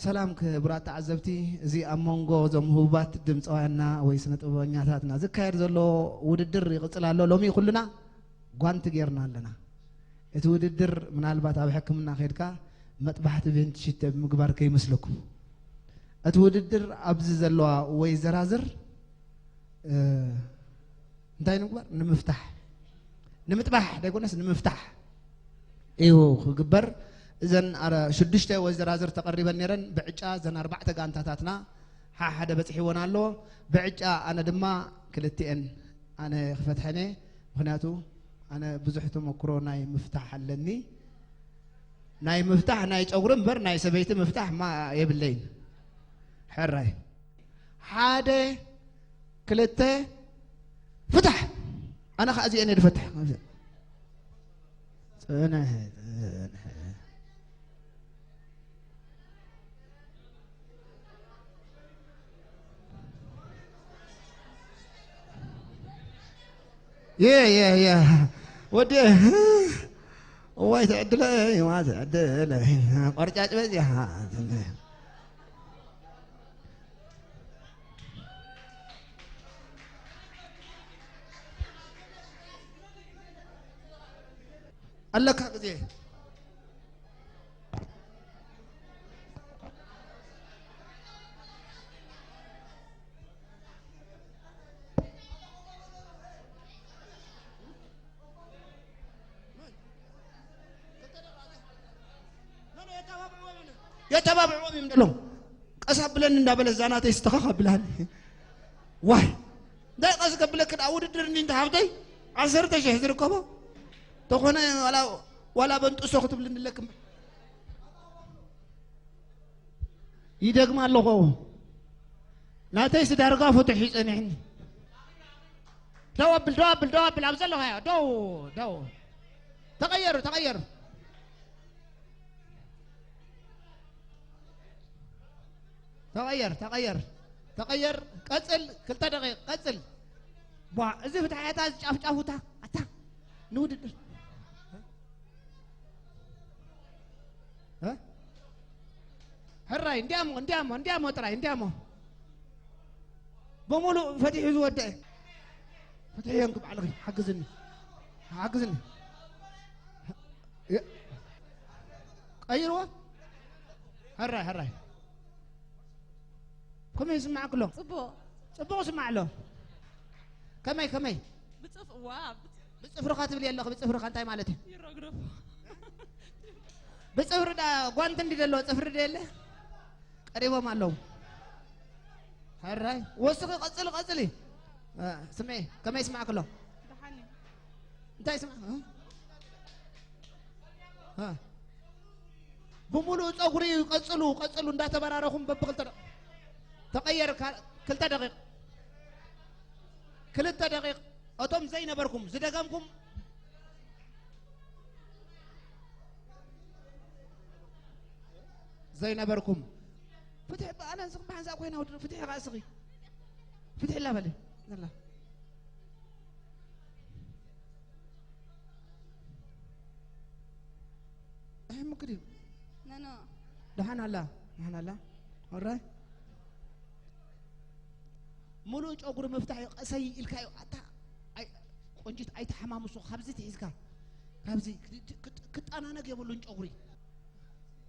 ሰላም ክቡራት ተዓዘብቲ፣ እዚ ኣብ መንጎ እዞም ህቡባት ድምፃውያንና ወይ ስነ ጥበበኛታትና ዝካየድ ዘሎ ውድድር ይቕጽል ኣሎ። ሎሚ ኩልና ጓንቲ ጌርና ኣለና። እቲ ውድድር ምናልባት ኣብ ሕክምና ከይድካ መጥባሕቲ ቬንቲሽተ ብምግባር ከይመስለኩም። እቲ ውድድር ኣብዚ ዘለዋ ወይ ዘራዝር እ፣ እንታይ ንምግባር? ንምፍታሕ። ንምጥባሕ ደይኮነስ ንምፍታሕ እዩ ክግበር። እዘን ኣረ-፣ ሽዱሽተ ወይዘራዝር ተቐሪበን ነይረን። ብዕጫ እዘን ኣርባዕተ ጋንታታትና ሓሓደ በፂሕወን ኣሎ። ብዕጫ ኣነ ድማ ክልቲኤን ኣነ ክፈትሐን እየ። ምኽንያቱ ኣነ ብዙሕ ተመክሮ ናይ ምፍታሕ ኣለኒ። ናይ ምፍታሕ ናይ ጨጉሪ እምበር ናይ ሰበይቲ ምፍታሕ ማ የብለይን። ሕራይ። ሓደ፣ ክልተ፣ ፍታሕ። ኣነ ኸዓ እዚአን እየ ዝፈትሕ። ጽንሕ፣ ጽንሕ። የ፣ የ፣ የ። ወዲ፣ እዋይ ትዕድለይ፣ እዋ ትዕድለይ። ቆርጫጭ በዚሓ። ኣለካ ግዜ። የተባብዕዎም እዮም ደሎም። ቀስ ኣብለኒ እንዳበለ እዛ ናተይ ስተኻኽ ኣብላኒ። ዋይ፣ እንታይ ቀስ ከብለክን ኣብ ውድድር እንዲ እንተ ሃብተይ ዓሰርተ ሽሕ ዝርከቦ ተኾነ ዋላ፣ ዋላ በንጥሶ ክትብልኒ ኣለክም። ይደግማ ኣለኹ። ናተይስ ዳርጋ ፍቱሕ እዩ ጸኒሕኒ። ደው ኣብል፣ ደው ኣብል፣ ደው ኣብል፣ ኣብ ዘለኻዮ፣ ደው፣ ደው። ተቐየሩ፣ ተቐየሩ። ተቐየር፣ ተቐየር፣ ተቐየር። ቀጽል፣ ክልተ ደቂቕ፣ ቀጽል። ቧ፣ እዚ ፍትሓታ፣ እዚ ጫፍጫፉታ፣ ኣታ፣ ንውድድር። እ? ሕራይ፣ እንዲያሞ፣ እንዲያሞ፣ እንዲያሞ ጥራይ፣ እንዲያሞ። ብምሉእ ፈቲሑ ዝወደአ። ፍትሕዮ እንኪ ባዕልኺ፣ ሓግዝኒ። ሓግዝኒ። የ-፣ ቀይርዎ። ሕራይ፣ ሕራይ። ከመይ ይስማዕክ ኣሎ? ጽቡቕ። ጽቡቕ ይስማዕ ኣሎ። ከመይ፣ ከመይ? ብጽፍ-፣ ዋ፣ ብጽ-፣ ብጽፍርኻ ትብሊ ኣለኺ፣ ብጽፍርኻ እንታይ ማለት እዩ? ይረግረፉ። ብጽፍሪ ዳ ጓንቲ እንዲ ዘለዎ ጽፍሪ ዶ የለ? ቀሪቦም ኣለዉ። ሕራይ፣ ወስኺ ቀጽሊ፣ ቀጽሊ። እ፣ ስምዒ፣ ከመይ ይስማዕክ ኣሎ? ደሓን እዩ። እንታይ ይስማዕ? እ? እ? ብምሉእ ጸጉሪ እዩ። ቀጽሉ፣ ቀጽሉ፣ እንዳተበራረኹም በብኽልተ ደ-፣ ተቐየር፣ ካ-፣ ክልተ ደቂቕ። ክልተ ደቂቕ። እቶም ዘይነበርኩም፣ ዝደገምኩም፣ ዘይነበርኩም። ፍትሒ በኣነ ንስኺ ብሓንሳእ ኮይና ወዲ ፍትሒ ኸኣ እስኺ። ፍትሒ ኢላ በለ ዘላ። ኣይ፣ ምክድ እዩ። ነኖ። ደሓን ኣላ፣ ደሓን ኣላ። ኦራይ። ሙሉእ ጨጉሪ ምፍታሕ እዩ፣ ቀሰይ ኢልካ እዩ። ኣታ፣ ኣይ፣ ቆንጂት ኣይተሓማምሶ፣ ካብዚ ትሒዝካ። ካብዚ ክጥ-፣ ክጥ-፣ ክጠናነግ የብሉን ጨጉሪ።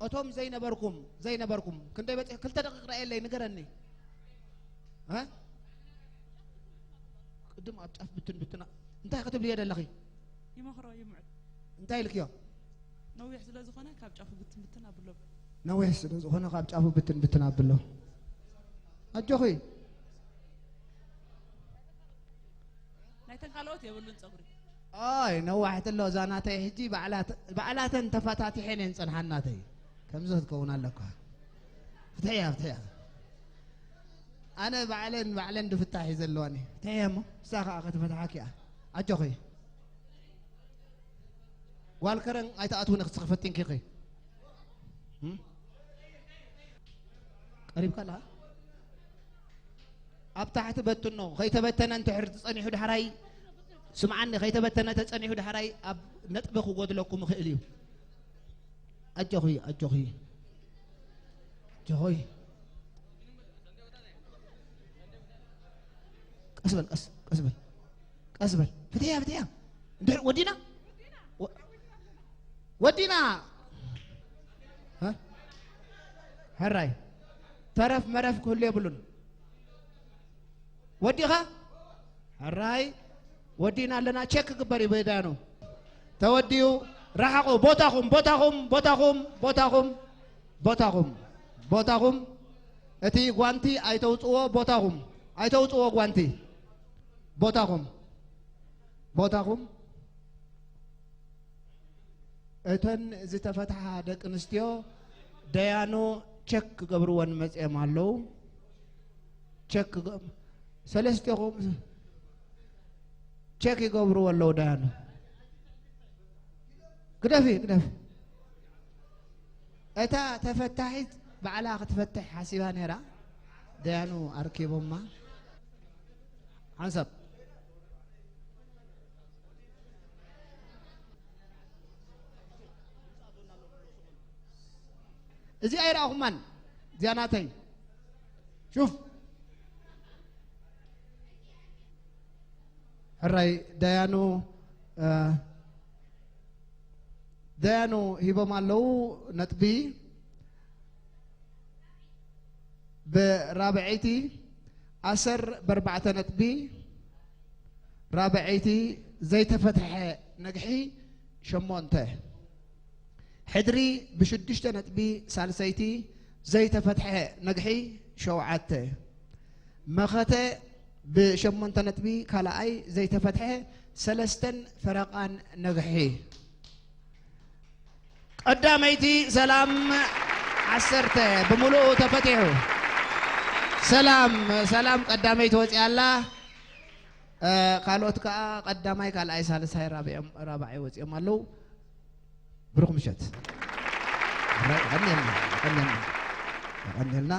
እቶም ዘይነበርኩም፣ ዘይነበርኩም፣ ክንደይ በጺሕ? ክልተ ደቂቕ ረኣየለይ፣ ንገረኒ። እ? ቅድም ኣብ ጫፍ ብትን ብትና፣ እንታይ ክትብልዮ ደለኺ? ይመኽሮ ይምዕድ። እንታይ ኢልክዮ? ነዊሕ ስለ ዝኾነ ካብ ጫፉ ብትን ብትን ኣብሎ። ነዊሕ ስለ ዝኾነ ካብ ጫፉ ብትን ብትን ኣብሎ። ኣጆኺ። ናይተን ካልኦት የብሉን ጸጉሪ። ኣይ፣ ነዋሕቲ ኣሎ፣ እዛ ናተይ ሕጂ ባዕላት-፣ ባዕላተን ተፈታቲሐን እየን ጸንሓን ናተይ። ከምዚ ክትከውን ኣለኳ። ፍትሕያ፣ ፍትሕያ። ኣነ ባዕለን፣ ባዕለን ድፍታሕ እዩ ዘለዋኒ። ፍትሕያ እሞ፣ እሳ ኸኣ ክትፈትሓኪ እያ። ኣጆኺ። ጓል ከረን ኣይትኣትውን ኢኺ፣ ፈቲንኪ ኢኺ። እም? ቀሪብካ ኣለኻ? ኣብ ታሕቲ በትኖ፣ ከይተበተነ እንድሕር ተጸኒሑ ዳሕራይ፣ ስምዓኒ፣ ከይተበተነ ተጸኒሑ ዳሕራይ ኣብ ነጥቢ ክጎድለኩም ይኽእል እዩ። ኣጆኺ፣ ኣጆኺ። ጆሆይ፣ ቀስ በል፣ ቀስ፣ ቀስ በል፣ ቀስ በል። ፍትያ፣ ፍትያ። እንድሕር ወዲና? ወ-፣ ወዲና። እ? ሕራይ። ተረፍ መረፍ ክህሉ የብሉን። ወዲኻ? ሕራይ። ወዲና ኣለና። ቸክ ክግበር እዩ በዳኑ። ተወዲኡ። ረሓቑ። ቦታኹም፣ ቦታኹም፣ ቦታኹም፣ ቦታኹም፣ ቦታኹም፣ ቦታኹም። እቲ ጓንቲ ኣይተውፅዎ፣ ቦታኹም። ኣይተውፅዎ ጓንቲ። ቦታኹም። ቦታኹም። እተን ዝተፈትሓ ደቂ ኣንስትዮ ደያኑ ቸክ ክገብርወን መፅኦም ኣለዉ። ቸክ ክገ-፣ ሰለስቲኹም ቸክ ይገብርዎ ኣለዉ ደያኑ። ግደፊ፣ ግደፊ። እታ ተፈታሒት ባዕላ ክትፈትሕ ሓሲባ ነይራ። ደያኑ ኣርኪቦማ። ሓንሳብ። እዚ ኣይረኣኹማን። እዚኣ ናተይ። ሹፍ። ሕራይ ደያኑ፣ እ፣ ደያኑ ሂቦም ኣለዉ ነጥቢ። ብራብዐይቲ ኣሰር ብኣርባዕተ ነጥቢ። ራብዐይቲ ዘይተፈትሐ ነግሒ ሸሞንተ። ሕድሪ ብሽዱሽተ ነጥቢ ሳልሰይቲ ዘይተፈትሐ ነግሒ ሸውዓተ። መኸተ ብሸሞንተ ነጥቢ ካልኣይ ዘይተፈትሐ ሰለስተን ፈረቓን ነግሒ። ቀዳመይቲ ሰላም ዓሰርተ ብምሉኡ ተፈቲሑ። ሰላም፣ ሰላም ቀዳመይቲ ወፂኣ ኣላ። እ፣ ካልኦት ከዓ ቀዳማይ፣ ካልኣይ፣ ሳልሳይ፣ ራብዕዮም-፣ ራብዓይ ወፂኦም ኣለዉ። ብሩኽ ምሸት። ራይ፣ የቐንየልና፣ የቐንየልና፣ የቐንየልና።